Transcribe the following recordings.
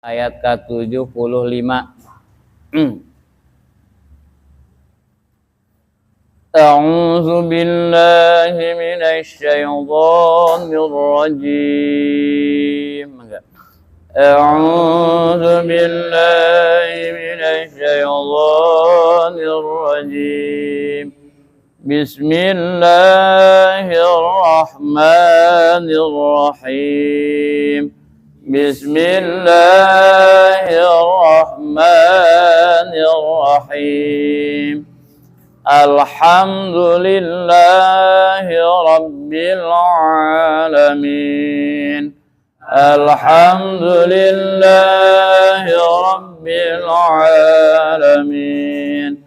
Ayat ke-75. A'udzu billahi minasy syaithanir rajim. A'udzu billahi minasy syaithanir rajim. Bismillahirrahmanirrahim. Bismillahirrahmanirrahim. Alhamdulillahi rabbil alamin. Alhamdulillahi rabbil alamin.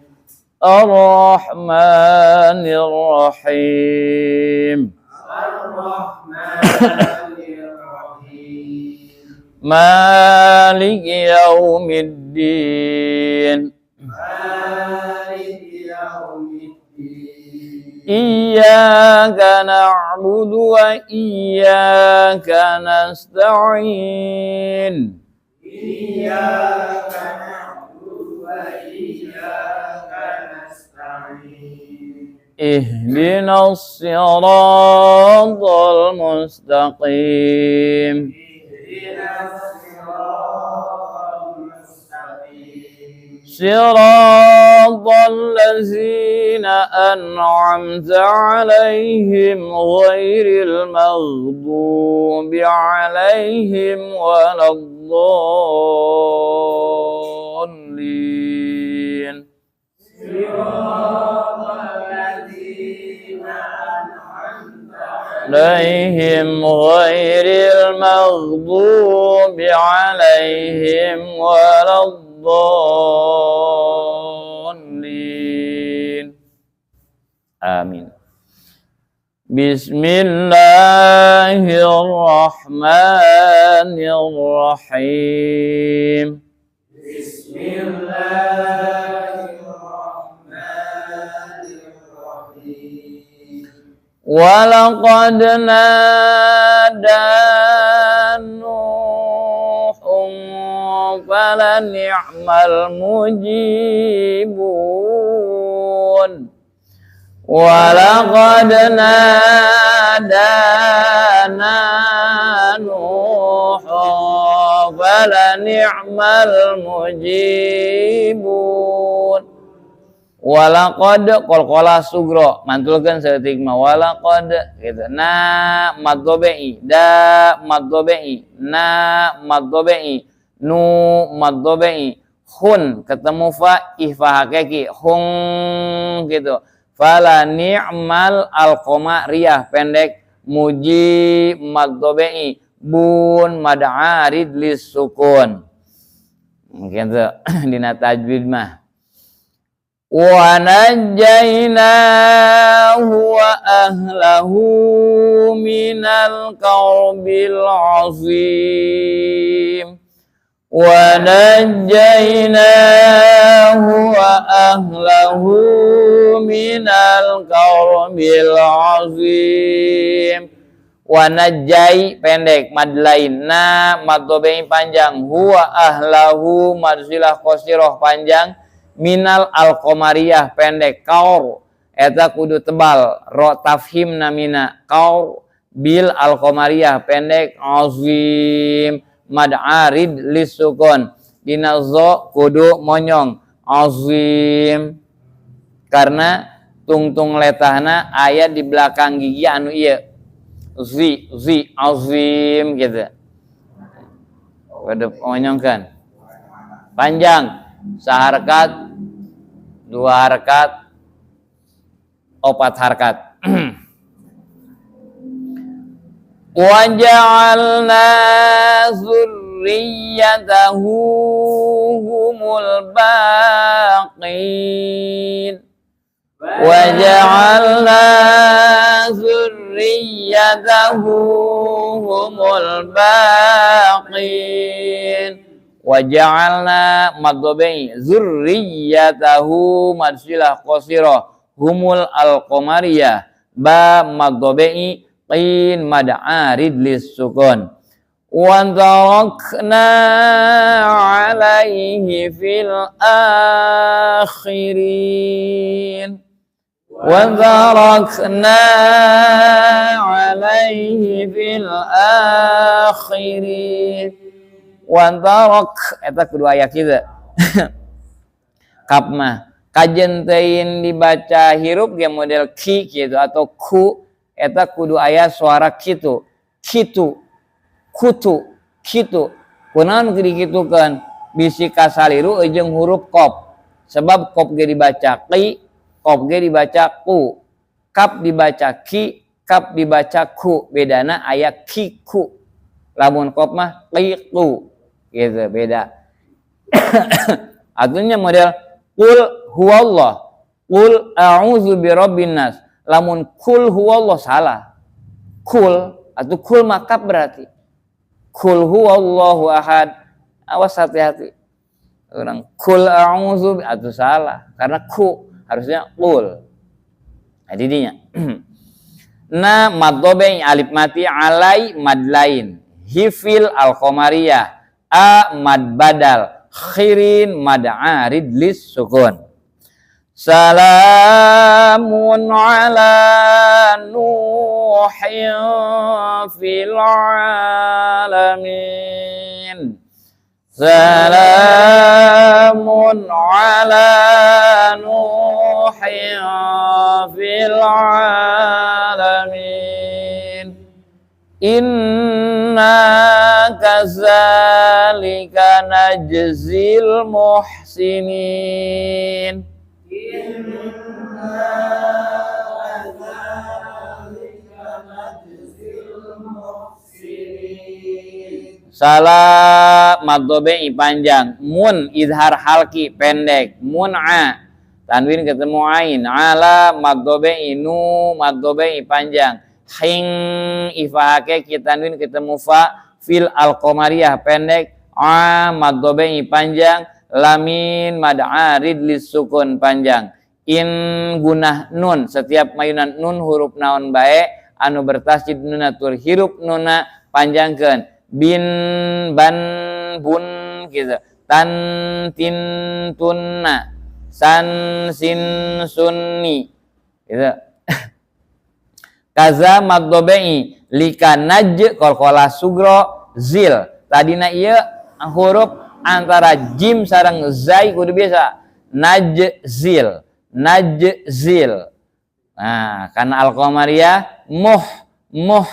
Ar-Rahmanir Rahim. Ar-Rahmanir Rahim. Maliki yaumiddin. Maliki yaumiddin. Iyyaka na'budu wa iyyaka nasta'in. Iyyaka na'budu wa iyyaka nasta'in. Ihdinas siratal mustaqim. Ihdinas siratal mustaqim. Siratal ladzina an'amta 'alaihim ghairil maghdubi 'alaihim waladdallin. Siratal ladzina an'amta 'alaihim ghairil maghdubi 'alaihim waladdallin. Amin. Bismillahirrahmanirrahim. Bismillahirrahmanirrahim. Walaqad nada Nuhun falani'mal mujibun. Walaqad nadana Nuhun falani'mal mujibun. Walaqad qalqalah sugro mantulkeun saeutik mah walaqad gitu. Na mad dhabi, da mad dhabi, na mad dhabi, nu mad dhabi, hun ketemu fa ihfa hakiki hung gitu. Fala ni'mal alqamariyah pendek muji mad dhabi, bun mad arid lis sukun. Gitu dina tajwid mah. Wa najjainahu wa ahlahu minal karbil azim. Wa najjainahu wa ahlahu minal karbil azim. Wa najjai pendek mad lain, na mad dhabi panjang, huwa ahlahu mad silah qasirah panjang, minal alqamariyah pendek, kaur eta kudu tebal, ro tafhim namina kaur bil alqamariyah pendek, azim mad arid lisukun, dina zo kudu monyong azim karena tungtung letahna aya di belakang gigi anu ieu zi zi azim gitu, kudu monyongkeun panjang saharkat, dua harkat, opat harkat. Wa ja'alna dzurriyyatahu humul baqin. Wa ja'alna dzurriyyatahu humul baqin. Wa ja'alna mad dhabi dzurriyyatahu mad silah qasirah humul alqamariyah ba mad dhabi qin mad arid lis sukun. Wa tarakna alaihi fil akhirin. Wa tarakna alaihi fil akhirin. Wa tarak eta kedua aya kieu. Kap mah kajen teuing dibaca hirup ge model ki gitu atau ku eta kudu aya suara kitu. Kitu kutu kitu. Kunaon dikitukeun? Bisi kasaliru jeung huruf qaf. Sebab qaf ge dibaca qi, qaf ge dibaca ku, kap dibaca ki, kap dibaca ku. Bedana aya ki ku. Lamun qaf mah qi ku gitu beda. Artinya model qul huwallah, qul a'udzu birabbin nas. Lamun kul huwallah salah. Kul atau kul makap berarti. Kul huwallahu ahad. Awas hati-hati. Orang kul a'udzu atau salah karena ku harusnya qul. Nah, didinya. Na maddobe alif mati alai mad lain. Hifil al-qamariyah a mad badal khirin mad arid lis sukun. Salamun ala nuhin fil alamin. Salamun ala nuhin fil alamin. Inna kazalika najzil muhsinin. Inna kazalika najzil muhsinin. Salah maddobe panjang, mun izhar halki pendek, mun a tanwin ketemu ain, ala maddobe nu maddobe panjang, hing ifahake ki tanwin ketemu fa fil al-qamariyah pendek, a maddobe panjang, lamin mad arid lis sukun panjang, in gunah nun setiap mayunan nun huruf naon bae anu bertasjid nuna tur hirup nuna panjangkeun. Bin ban bun gitu, tan tin tunna, san sin sunni gitu. Kaza madobei lika naj kolkola sugro zil. Tadina ieu huruf antara jim sareng zai kudu biasa naj zil, naj zil. Nah, karena al-qamariyah muh muh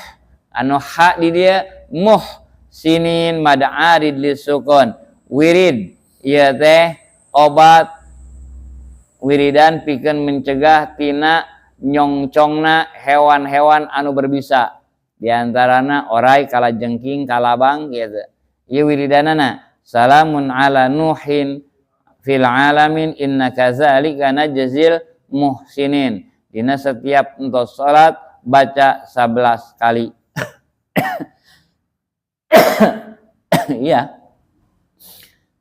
anu ha di dia muh sinin mad arid lisukun wirid ieu teh obat wiridan pikeun mencegah tina nyongcongna hewan-hewan anu berbisa diantarana orai kalajengking kalabang gitu. Ieu wiridanana salamun ala nuhin fil alamin inna kazalika najzil muhsinin. Dina setiap entos salat baca 11 kali. Iya.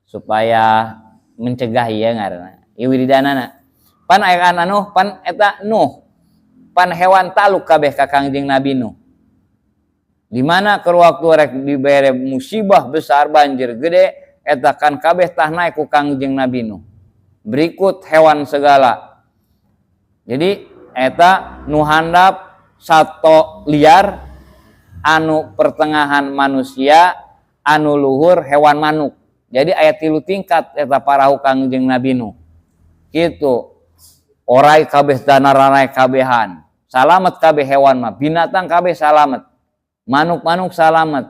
Supaya mencegah ieu ngaranna. Ieu wiridanana. Pan aya anu pan eta Nuh. Pan hewan taluk kabeh ka Kangjeng Nabi Nuh. Di mana keur waktu rek dibere musibah besar banjir gede eta kan kabeh tah naek ku Kangjeng Nabi Nuh. Berikut hewan segala. Jadi eta nu handap sato liar anu pertengahan manusia anu luhur hewan manuk. Jadi aya 3 tingkat eta parahu Kangjeng Nabi Nuh. Gitu. Orai kabeh danaranai kabehan. Salamet kabeh hewan mah, binatang kabeh salamet. Manuk-manuk salamet.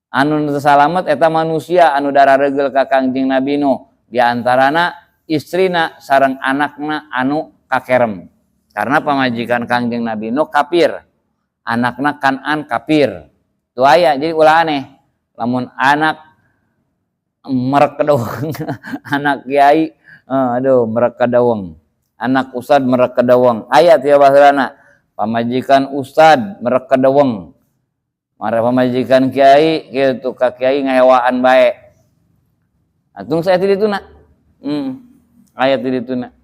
Anu teu salamet eta manusia anu darareugel ka Kangjeng Nabi Nuh. Di antarana istrina sareng anakna anu kakerem. Karena pamajikan Kangjeng Nabi Nuh kafir. Anakna Kan'an kafir. Tuh aya jadi ulah aneh. Lamun anak merek kedaweng, anak kiai, aduh merek kedaweng. Anak ustad merek kedaweng. Aya tieu baheulana. Pamajikan ustad merek kedaweng. Mara pamajikan kiai kitu ka kiai ngahewaan bae. Atung saya ti dituna. Aya ti dituna.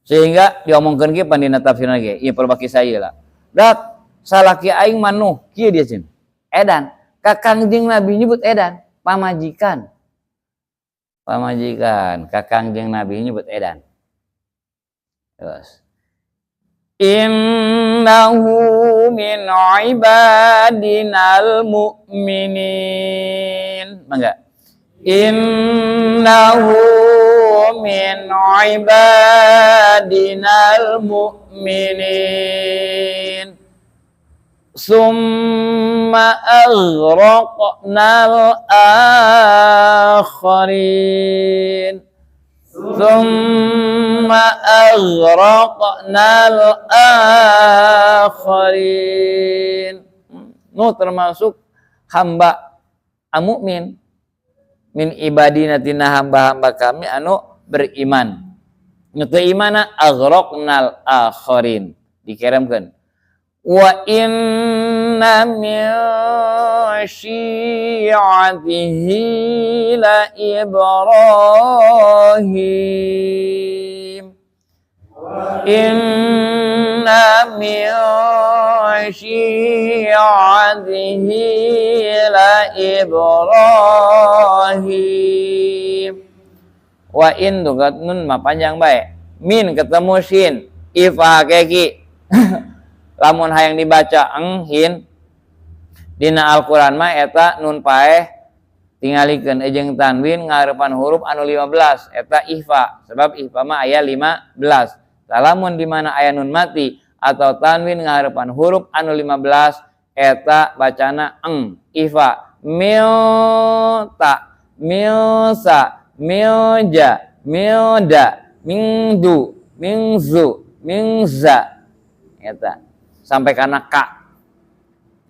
Sehingga diomongkeun ge pan dina tafsirna ge, ieu perbaki saya lah. Dak salaki aing mah Nuh, kieu dia cin. Edan, Ka Kangjeng Nabi nyebut edan pamajikan. Pamajikan ka Kangjeng Nabi nyebut edan. Terus innahu min ibadinal mu'minin. Mangga. Innahu min ibadinal mu'minin. Summa aghraqnal akharin. Summa aghraqnal akharin. Nu termasuk hamba mukmin, min ibadina tina hamba-hamba kami anu beriman. Nu teu imana aghraqnal akharin dikirimkeun. Wa inna min syi'atihi la Ibrahim. Inna min syi'atihi la Ibrahim. Wa in tuh nun mah panjang bae. Min ketemu shin, ifa hakiki. Lamun hayang dibaca eng hin dina Al-Qur'an mah eta nun paeh tingalikeun jeung tanwin ngarepan huruf anu 15 eta ikhfa, sebab ikhfa mah aya 15. Lamun di mana aya nun mati atau tanwin ngarepan huruf anu 15 eta bacana eng ikhfa. Mil ta, mil sa, mil ja, mil da, ming du, ming zu, ming za eta sampai karena k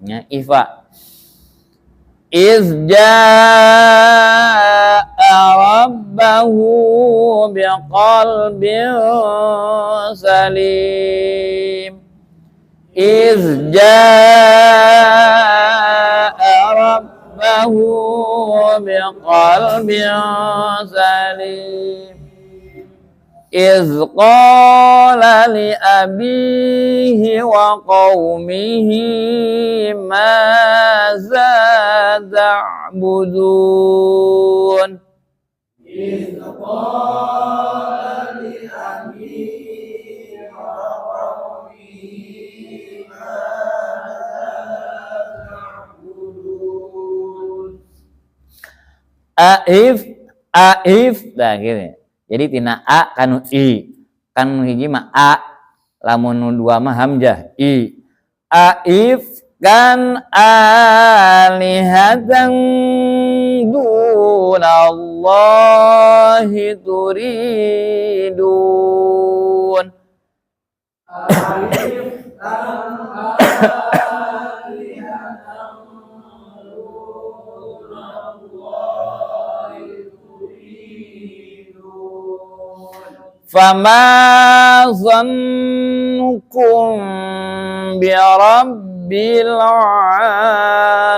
ya, ifa. Iz jaa rabbahu biqalbin salim. Iz jaa rabbahu biqalbin salim. Iz qala li abihi wa qaumihi maza ta'budun. Iz qala li abihi wa qaumihi maza ta'budun. Aif, aif, nah gini. Jadi tina a kanu i, kan hiji mah a, lamun nu dua mah hamzah i. Aif kan alihatan dunallahi turidun. Aif kan alihatan dunallahi turidun. Fama zannukum birabbil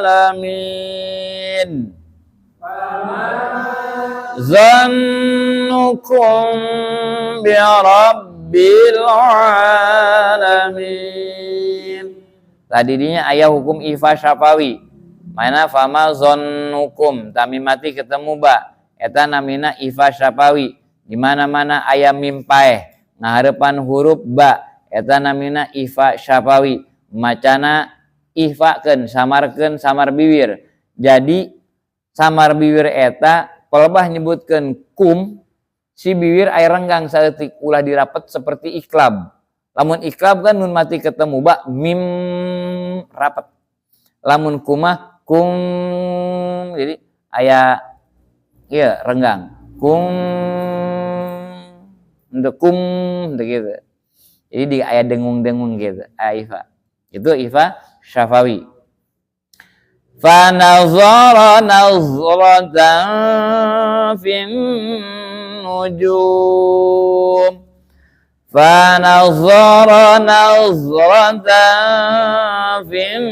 alamin. Zannukum birabbil alamin. Tadi dinya ayah hukum ifa syafawi. Mana fama zannukum tami mati ketemu ba. Eta namina ifa syafawi. Di mana-mana ayam mim paeh ngaharepan huruf ba eta namina ifa syafawi. Macana ifakeun samarkeun samar bibir. Jadi samar bibir eta pelebah nyebutkeun kum si bibir air renggang saeutik ulah dirapet seperti iklab. Lamun iklab kan nun mati ketemu ba mim rapet. Lamun kumah kum jadi aya ieu renggang kum untuk kum gitu. Jadi di ayat dengung-dengung gitu. Ifa. Itu ifa syafawi. Fa nazara nazratan fin nujum. Fa nazara nazratan fin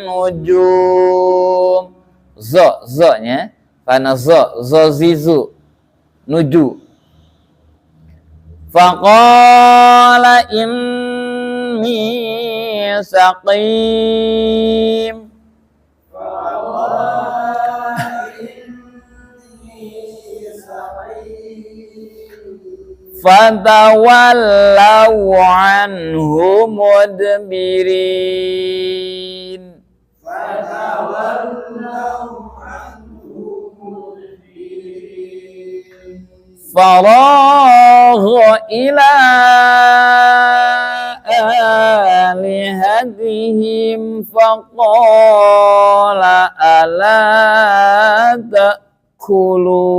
nujum. Zo, zo-nya. Fa nazo, zo zizu. Nuju. Faqala inni saqim. Fatawallaw anhu mudbirin. Faragha ila alihatihim faqala ala ta'kulun.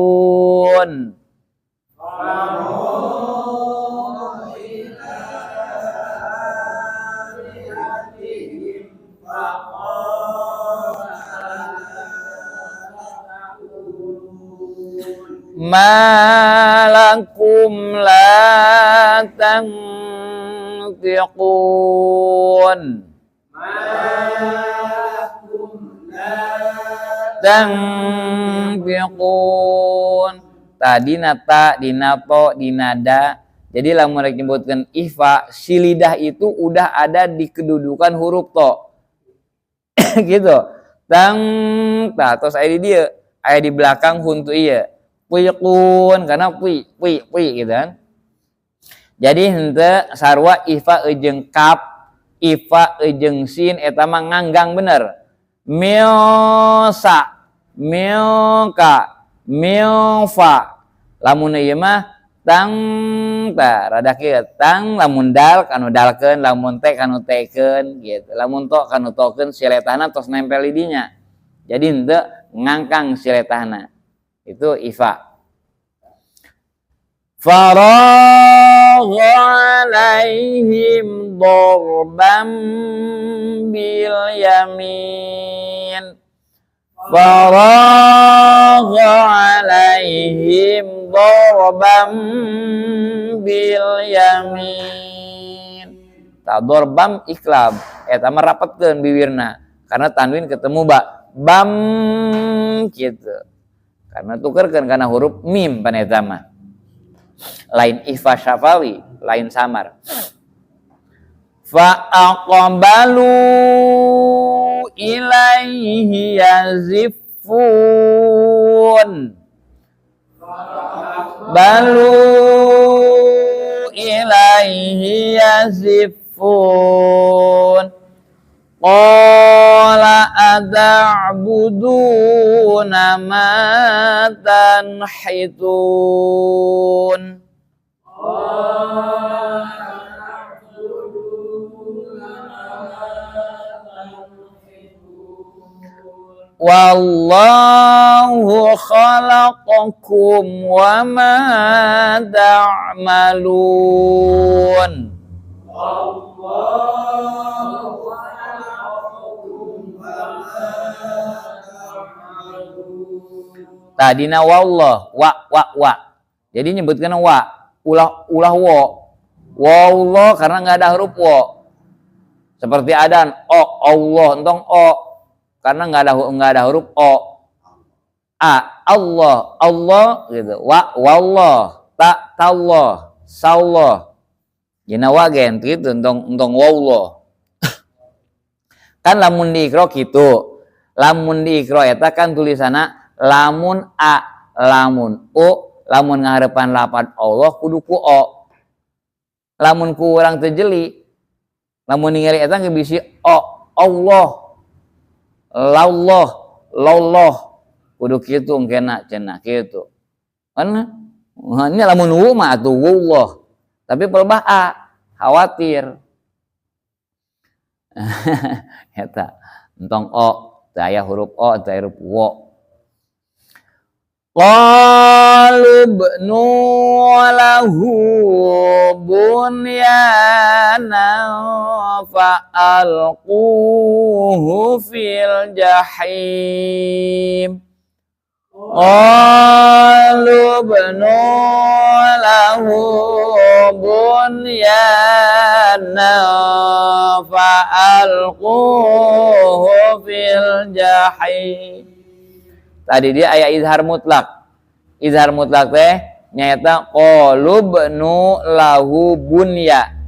Ma lakum la tantiqun. Tantiqun. Tadi nata, dina to, dina da. Jadi lamun rek nyebutkeun ikhfa, si lidah itu udah ada di kedudukan huruf to. Gitu. Tang ta tos aya di dieu, aya di belakang huntu ieu. Puiqun karena pui pui pui gitu kan. Jadi henteu sarua ikhfa jeung kaf, ikhfa jeung sin eta mah nganggang bener. Miosa, mioka, miofa. Lamun ieu mah tang ta rada kieu, tang lamun dal kanu dalkeun, lamun te kanu tekeun gitu. Lamun to kanu tokeun siletahna tos nempel di dinya. Jadi henteu ngangkang siletahna. Itu ifa. Faragha alaihim darban bil yamin. Faragha alaihim darban bil yamin. Ta darbam iklab eta mah rapetkeun bibirna karena tanwin ketemu ba bam gitu. Karena tukerkeun kana huruf mim paneta mah. Lain ikhfa syafawi, lain samar. Fa aqbalu ilaihi yaziffun. Balu ilaihi yaziffun. Qala ata'buduna ma tanhitun. Wallahu khalaqakum wa ma ta'malun. Tadina wallah wa wa wa. Jadi nyebutkan wa, ulah ulah wo. Wallah karena nggak ada huruf wo. Seperti adan o Allah entong o karena nggak ada huruf o. A Allah Allah gitu. Wa wallah, ta tallah, sallah. Jina wa gen gitu entong entong wallah. Kan lamun diikro gitu. Lamun diikro eta kan tulisanna lamun a, lamun u, lamun ngaharepan lapan Allah kudu ku o. Lamun ku urang teu jeli, lamun ningali eta ge bisi o, Allah. Lallah, lallah. Kudu kitu engkena cenah kitu. Kan nya lamun wu mah atuh wallah. Tapi pelebah a, khawatir. Eta entong o, teu aya huruf o, teu aya huruf wo. Qalu ibnu lahu bunyana fa'alquhu fil jahim. Qalu ibnu lahu bunyana fa'alquhu fil jahim. Tadi dia ayat izhar mutlak. Izhar mutlak teh nyaeta qalubnu lahu bunya.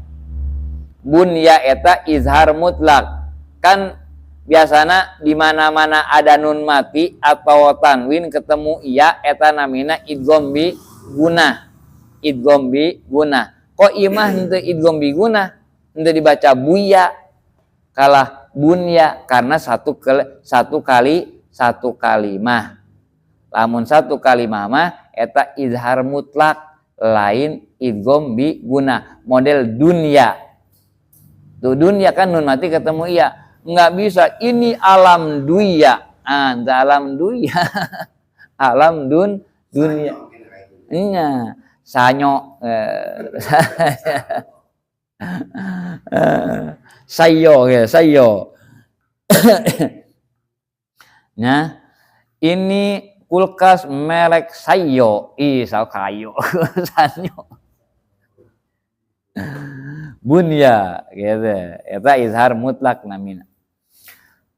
Bunya eta izhar mutlak. Kan biasana di mana-mana ada nun mati atau tanwin ketemu iya eta namina idgham bi gunah. idgham bi gunnah. Kok ieu mah henteu idgham bi gunnah, henteu dibaca buya kalah bunya karena satu kali satu kalimah. Lamun satu kalimah mah eta izhar mutlak lain idgham bi gunnah model dunya. Tuh dunya kan nun mati ketemu iya. Nggak bisa ini alam duya. Ah, alam duya. Alam dunia. Iya, sanyo. Sayo ya, sayo. Nah, ini kulkas merek Sayo. Ih, sao kayo. Sanyo. Bunya gitu. Eta izhar mutlak namina.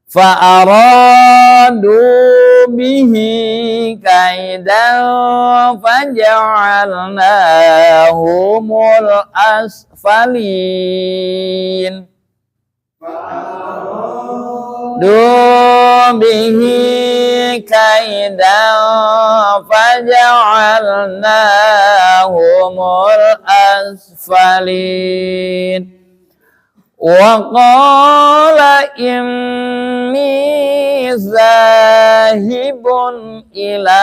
Fa'aradu bihi kaidan faja'alnahumul asfalin. Fa'aradu bihi kaidan faja'alnahumul asfalin. Wa qala inni zahibun ila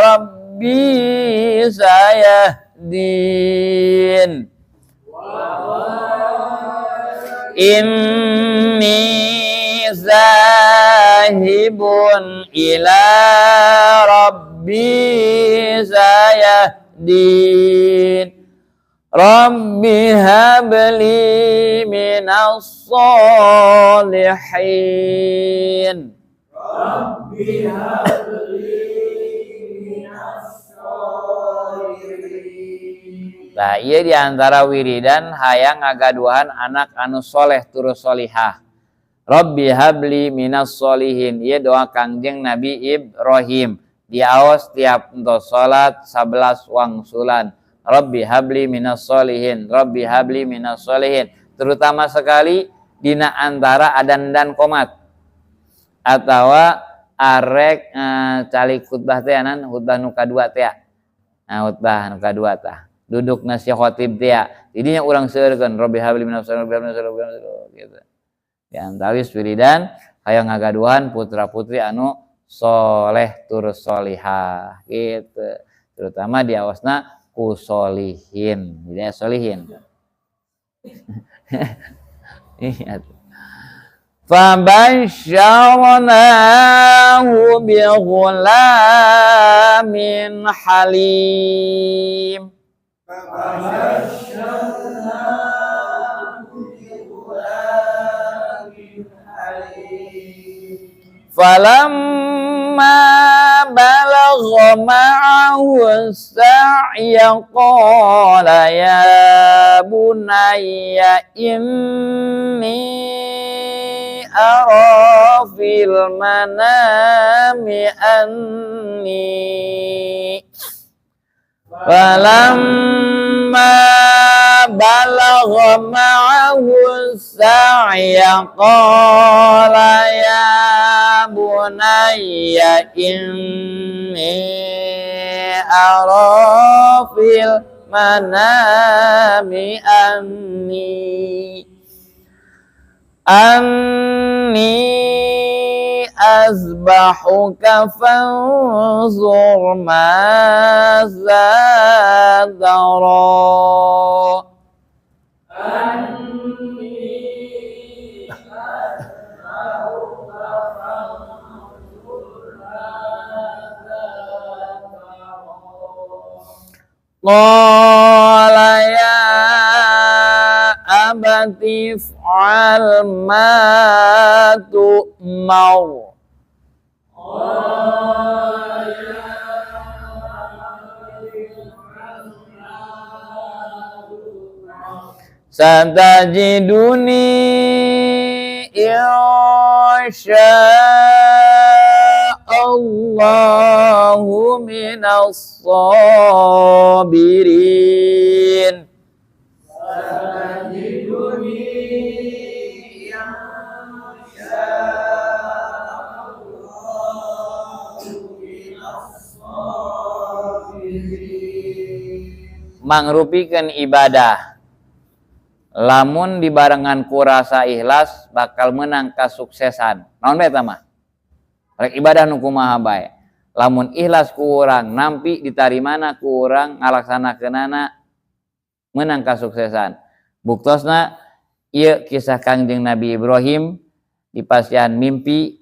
rabbi sayahdin. Inni zahibun ila rabbi sayahdin. Rabbi habli minas solihin. Rabbi habli minas solihin. Nah, ieu di antara wiridan hayang ngagaduhan anak anu soleh turus solihah. Rabbi habli minas solihin. Ieu doa Kangjeng Nabi Ibrahim. Diaos tiap entos salat 11 wangsulan. Rabbi habli minas solihin, Rabbi habli minas solihin. Terutama sekali dina antara adan dan komat. Atawa arek calik khutbah teh anan khutbah nu kadua teh. Nah, khutbah nu kadua tah. Duduk nasi khotib teh. Jadinya urang seueurkeun Rabbi habli minas solihin, Rabbi habli minas solihin gitu. Di antawis wiridan hayang ngagaduhan putra-putri anu soleh tur solihah gitu. Terutama diawasna ku solihin, jadi solihin. Iya. Fabasyarnahu bighulamin halim. Fabasyarnahu bighulamin halim. Falamma balagha ma'ahu as-sa'ya qala ya bunayya inni ara fil manami anni. Falamma balagha ma'ahu as-sa'ya qala ya bunayya inni ara fil manami anni azbahuka fanzur maza tara. Anni azbahuka fanzur maza tara. Qala ya abati if'al ma tu'mar. Satajiduni insya'allahu minas sabirin. Satajiduni insya'allahu minas sabirin. mangrupikeun ibadah. Lamun dibarengan ku rasa ikhlas bakal menang kasuksesan. Naon bae eta mah? Rek ibadah nu kumaha bae. Lamun ikhlas ku urang nampi ditarimana ku urang ngalaksanakeunana menang kasuksesan. Buktosna ieu kisah Kangjeng Nabi Ibrahim dipasihan mimpi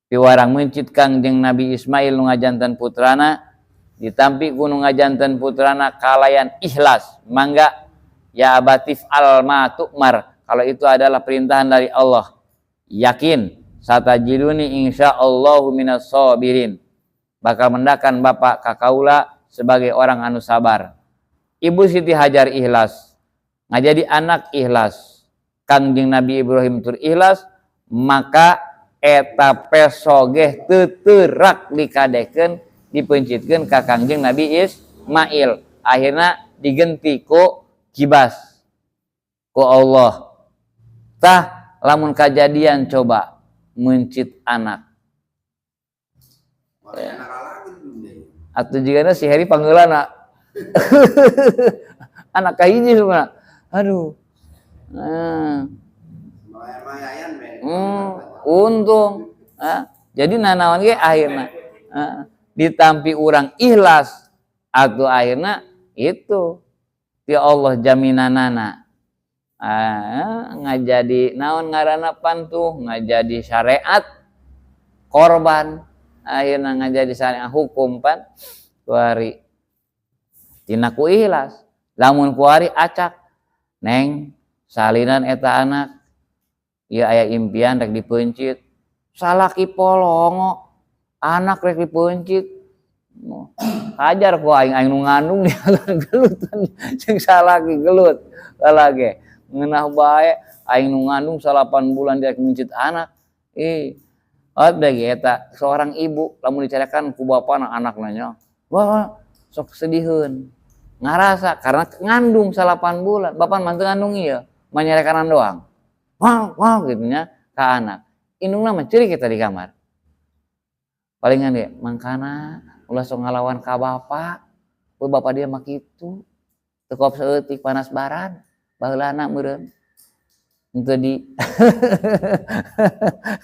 piwarang meuncit Kangjeng Nabi Ismail nu ngajanten putrana, ditampi ku nu ngajanten putrana kalayan ikhlas. Mangga ya abatif al ma tu'mar, kalau itu adalah perintahan dari Allah, yakin satajiduni insyaallahu minas sabirin, bakal mendakan bapak kakaula sebagai orang anu sabar. Ibu Siti Hajar ikhlas, ngajadi anak ikhlas, Kangjeng Nabi Ibrahim tur ikhlas, maka eta peso geh teu teurak dikadekeun dipeuncitkeun ka Kangjeng Nabi Ismail. Akhirna digenti ku kibas ku Allah. Tah lamun kajadian coba mencit anak. Atau jigana si Heri panggeulana. Anak kahiji semua. Aduh. Nah. Untung. Jadi nanaon ge akhirna ditampi urang ikhlas atau akhirna itu ya Allah jaminanana. Ngajadi naon ngaranna pantuh, ngajadi syariat korban, akhirna ngajadi syariat hukum pan kuari tina ku ikhlas. Lamun kuari acak neng salinan eta anak ieu aya impian rek dipeuncit, salaki polongo anak rek dipeuncit, hajar ku aing, aing nu ngandung dia gelutan jeung salaki gelut salaki ngeunah bae aing nu ngandung 8 bulan dia meuncit anak. Ih ot bagi eta seorang ibu lamun dicarekan ku bapana anakna nya wah sok sediheun ngarasa karena ngandung 8 bulan, bapak mah teu ngandung ieu manyarekanan doang wow wow gitu nya ka anak. Indungna mah ceurik eta di kamar palingan ge mangkana ulah sok ngalawan ka bapak, we bapak dia mah kitu teu kop saeutik panas baran baheulana meureun henteu di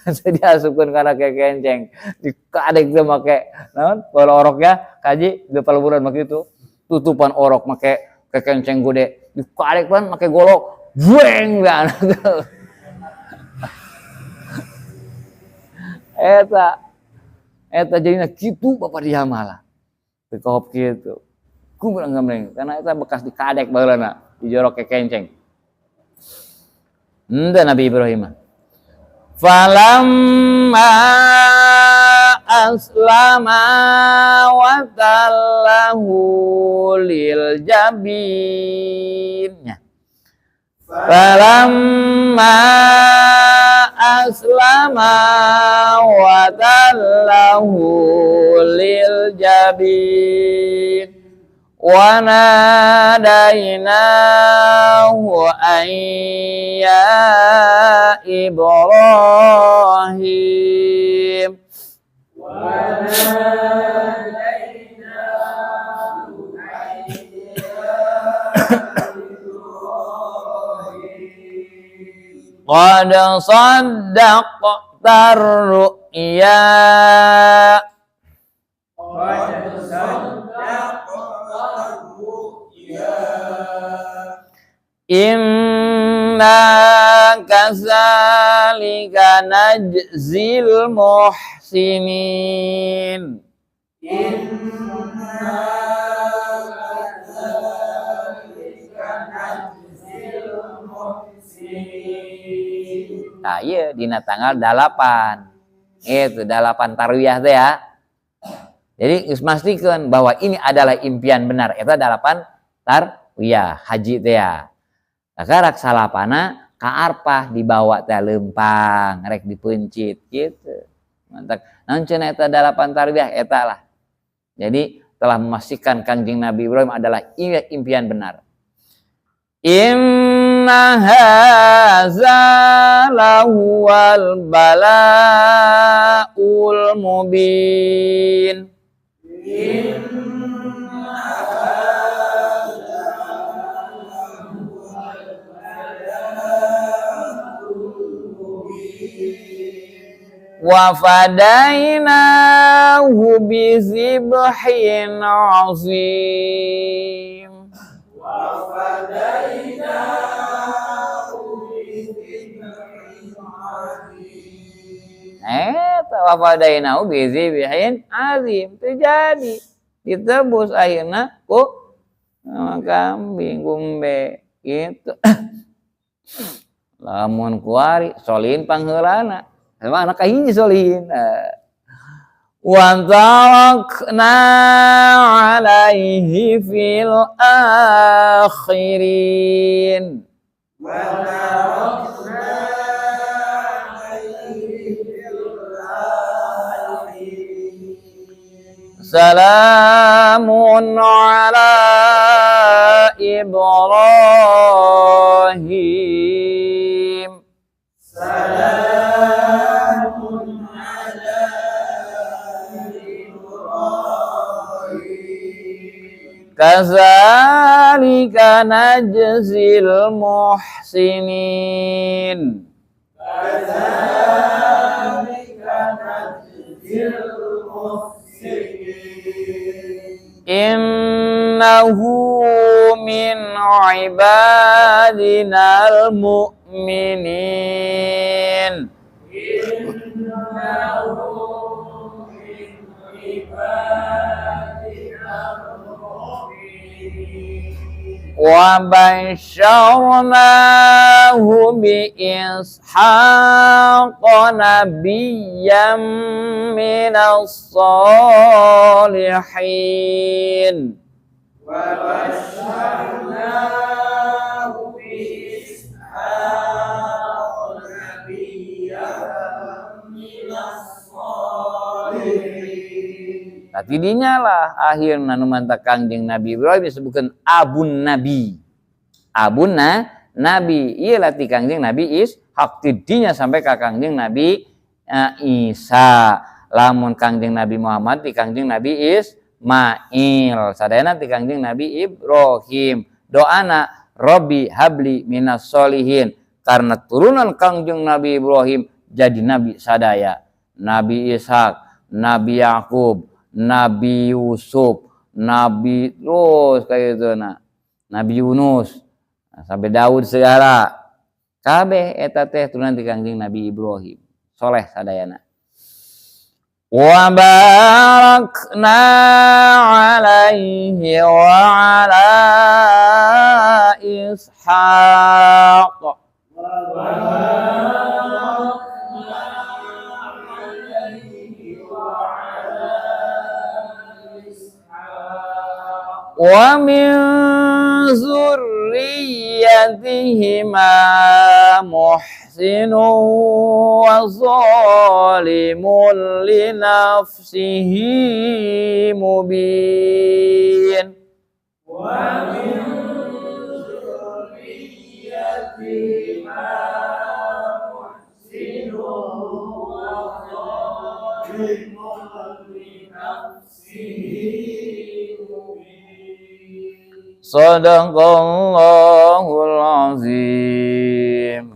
henteu diasupkeun kana kekenceng dikadek teh make naon baheula oroknya kaji di paleburan mah kitu tutupan orok make kekenceng gede dikadek pan make golok bueng we anak. Eta eta jadina kitu bapak dia malah teu kop kitu kumrang gambreng karena eta bekas dikadek baheulana dijorok kekenceng. Henteu Nabi Ibrahim mah falamma aslama wa tallahu lil jabin. Falamma aslama wa tallahu lil jabin wa nadainahu an ya Ibrahim. Wa nadainahu an ya Ibrahim qad saddaqta ar-ru'ya. Qad saddaqta ar-ru'ya. Inna kazalika najzil muhsinin. Inna kazalika najzil muhsinin. Nah, iya dina tanggal 8. Itu 8 tarwiyah teh ya. Jadi geus mastikeun bahwa ini adalah impian benar. Eta 8 tarwiyah haji teh ya. Kakarak salapana ka Arfah dibawa teh lempang rek dipeuncit gitu. Mantap. Naon cenah eta 8 tarwiyah eta lah. Jadi telah memastikan Kangjeng Nabi Ibrahim adalah impian benar. Inna hadza lahuwal bala'ul mubin. Inna hadza Wa fadainahu bizibhin azim. Wa fadainahu bizibhin azim. Wa fadainahu bizibhin azim. Terjadi ditebus akhirna ku kambing gumbe gitu. Lamun kuari solihin pangheulana. Emang anak kahiji solihin. Wa tarakna alaihi fil akhirin. Wa tarakna alaihi fil akhirin. Salamun ala Ibrahim. Salamun ala Ibrahim. Kazalika najzil muhsinin. Kazalika najzil muhsinin. Innahu min ibadinal mu'minin. Innahu min ibadinal mu'minin. Wa basyarnahu bi Ishaqa nabiyyan minas sholihin. Wa basyarnahu bi Ishaqa nabiyyan minas sholihin. Nah, tidinya lah akhirna nu mantak Kangjeng Nabi Ibrahim disebutkan abun nabi. Abun nabi. Ieu lah ti Kangjeng Nabi Ishak tidinya sampai ka Kangjeng Nabi Isa. Lamun Kangjeng Nabi Muhammad ti Kangjeng Nabi Ismail. Sadayana ti Kangjeng Nabi Ibrahim. Doana Robbi habli minas solihin. Karena turunan Kangjeng Nabi Ibrahim jadi nabi sadaya. Nabi Ishak, Nabi Yakub, Nabi Yusuf, Nabi terus kayak gitu nah. Nabi Yunus, nah, sampai Daud segala. Kabeh eta teh turunan ti Kangjeng Nabi Ibrahim. Soleh sadayana. Wa barakna alaihi wa ala Ishaq. Wa barakna alaihi wa ala Ishaq. Wa min zurriyyatihima muhsinun wa zalimun li nafsihi mubin. Wa min zurriyyatihima muhsinun wa zalimun li nafsihi mubin. Sadaqallahul azim.